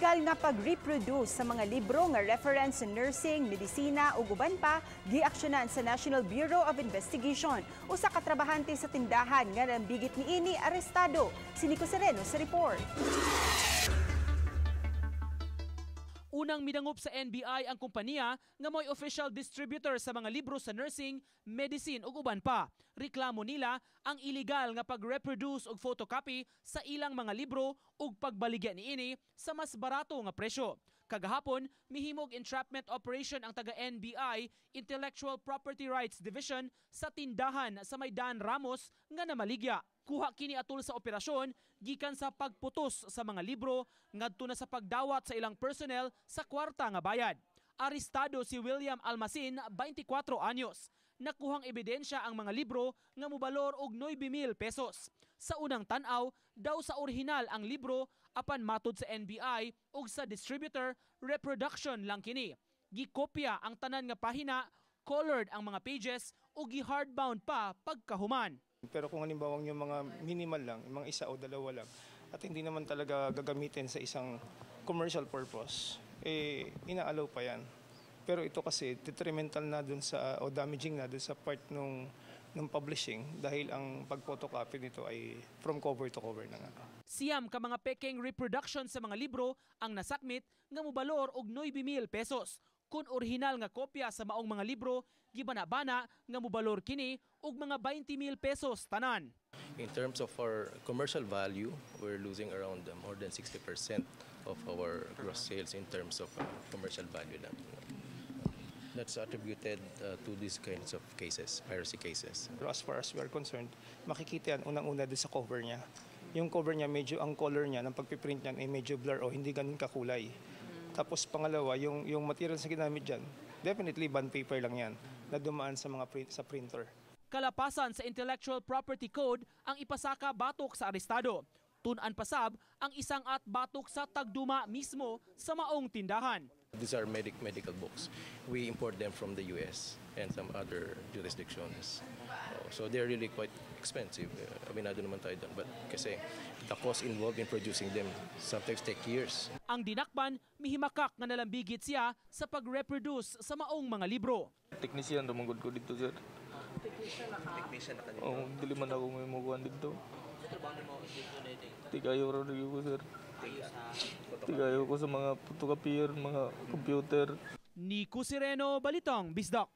Illegal nga pag-reproduce sa mga libro nga reference sa nursing, medisina ug uban pa giaksyonan sa National Bureau of Investigation. Usa ka trabahante sa tindahan nga nambigit niini arestado. Si Nico Sereno sa report. Unang midangop sa NBI ang kompanya nga mo'y official distributor sa mga libro sa nursing, medicine ug uban pa. Reklamo nila ang illegal nga pag-reproduce og photocopy sa ilang mga libro ug pagbaligya niini sa mas barato nga presyo. Kagahapon, mihimog entrapment operation ang taga NBI Intellectual Property Rights Division sa tindahan sa may Dan Ramos nga namaligya. Kuha kini atol sa operasyon gikan sa pagputos sa mga libro ngadto na sa pagdawat sa ilang personnel sa kwarta nga bayad. Arestado si William Almacin, 24 anyos. Nakuhang ebidensya ang mga libro nga mobalor og 9,000 pesos. Sa unang tan-aw, daw sa orihinal ang libro apan matod sa NBI ug sa distributor, reproduction lang kini. Gikopya ang tanan nga pahina, colored ang mga pages ug gi-hardbound pa pagkahuman. Pero kung halimbawa yung mga minimal lang, yung mga isa o dalawa lang, at hindi naman talaga gagamitin sa isang commercial purpose, eh, ina-allow pa yan. Pero ito kasi, detrimental na dun sa, o damaging na dun sa part nung publishing dahil ang pag-photocopy nito ay from cover to cover na nga. 9 ka mga peking reproduction sa mga libro ang nasakmit nga mobalor og 9,000 pesos. Kung orihinal nga kopya sa maong mga libro, gibana-bana nga mobalor kini og mga 20,000 pesos tanan. In terms of our commercial value, we're losing around more than 60% of our gross sales in terms of commercial value lang. That's attributed to these kinds of cases, piracy cases. Pero as far as we are concerned, makikita yan unang-una doon sa cover niya. Yung cover niya, medyo ang color niya, ng pagpiprint niyan ay medyo blur o hindi ganun kakulay. Tapos pangalawa, yung materials na ginamit dyan, definitely bond paper lang yan na dumaan sa mga print, sa printer. Kalapasan sa Intellectual Property Code ang ipasaka batok sa arestado. Tun-an pasab ang isang at batok sa tagduma mismo sa maong tindahan. These are medical books. We import them from the US and some other jurisdictions. Oh, so they're really quite expensive. Aminado naman tayo doon. But kasi the cost involved in producing them sometimes take years. Ang dinakpan, mihimakak nga nalambigit siya sa pag-reproduce sa maong mga libro. Technician ramang ko dito, sir. Technician na ka? Technician na ka dito? Oo, dili man ako may mukuhan dito. Sa trabaho nimo dito na ito? Tigayo ra ko, sir. Tigayo ko sa mga photocopier, mga computer. Nico Sireno, Balitang Bisdak.